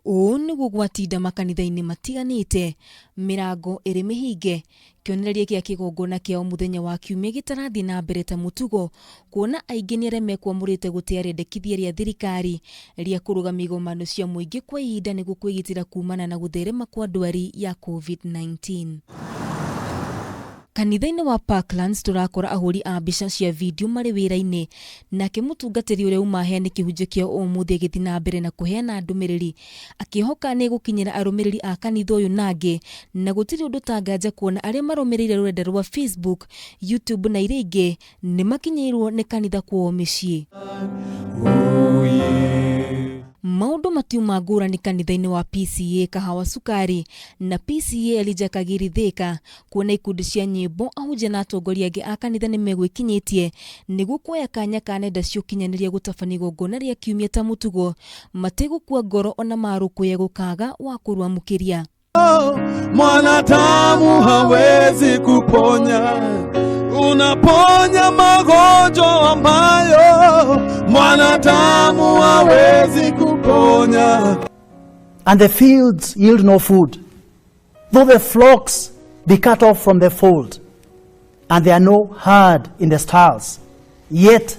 Ũũ nĩguo gwatinda makanitha-inĩ matiganĩte, mĩrango ĩrĩ mĩhinge, kĩonereria gĩa kĩgongona kĩa o mũthenya wa kiumia gĩtarathiĩ na mbere ta mũtugo, kuona aingĩ nĩ arĩa mekwamũrĩte gũtĩa rĩendekithia rĩa thirikari rĩa kũrũgamia igomano cia mũingĩ kwa ihinda nĩguo kwĩgitĩra kumana na gũtherema kwa ndwari ya COVID-19. Kanitha-inĩ wa Parklands tũrakora ahũri a mbica cia video marĩ wĩra-inĩ, nake mũtungatĩri ũrĩa uma aheane kĩhunjio kĩa ũmũthĩ agĩthiĩ na mbere na kũheana ndũmĩrĩri akĩhoka nĩ ĩgũkinyĩra arũmĩrĩri a kanitha ũyũ na angĩ, na gũtirĩ ũndũ ta nganja kuona arĩa marũmĩrĩire rũrenda rwa Facebook, YouTube na iria ingĩ nĩ makinyĩirwo nĩ kanitha kwao mĩciĩ. Maũndũ matiuma ngũrani kanitha-inĩ wa PCEA Kahawa Sukari na PCEA Elijah Kagiri Thika, kuona ikundi cia nyĩmbo, ahunjia na atongoria angĩ a kanitha nĩ megwĩkinyĩtie nĩguo kuoya kanya ka nenda cia ũkinyanĩria gũtabania igongona rĩa kiumia ta mũtugo, mategũkua ngoro ona marũkũya gũkaga wa kũrwamũkĩria. Mwanadamu hawezi kuponya, unaponya magonjwa ambayo mwanadamu hawezi kuponya. And the fields yield no food, though the flocks be cut off from the fold, and there are no herd in the stalls, yet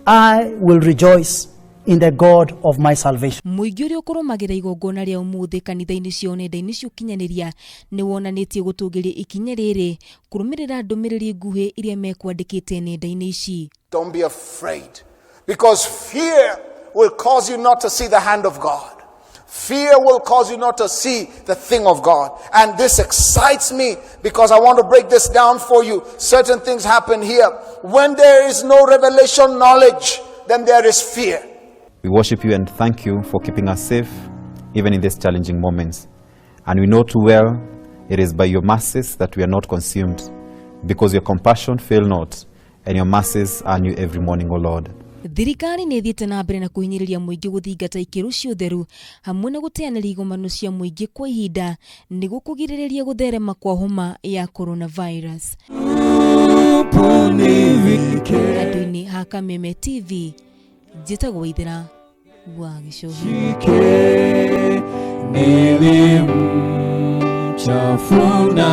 I will rejoice in the God of my salvation. Mũingĩ ũrĩa ũkũrũmagĩra igongona rĩa ũmũthĩ kanitha-inĩ cia nenda-inĩ cia ũkinyanĩria nĩ wonanĩtie gũtũgĩria ikinya rĩrĩ kũrũmĩrĩra ndũmĩrĩri nguhĩ iria mekwandĩkĩte nenda-inĩ ici. Don't be afraid, because fear will cause you not to see the hand of God. Fear will cause you not to see the thing of God. And this excites me because I want to break this down for you. Certain things happen here. When there is no revelation knowledge, then there is fear. We worship you and thank you for keeping us safe, even in these challenging moments. And we know too well it is by your mercies that we are not consumed, because your compassion fail not, and your mercies are new every morning, O Lord. Thirikari nĩ ĩthiĩte na mbere na kũhinyĩrĩria mũingĩ gũthingata ikĩro cia ũtheru hamwe na gũteanĩria igomano cia mũingĩ kwa ihinda nĩguo kũgirĩrĩria gũtherema kwa homa ya coronavirus. Andũ-inĩ ha Kameme TV, njĩtagwo Waithera wa Gĩcũhĩ. Nilimchafuna.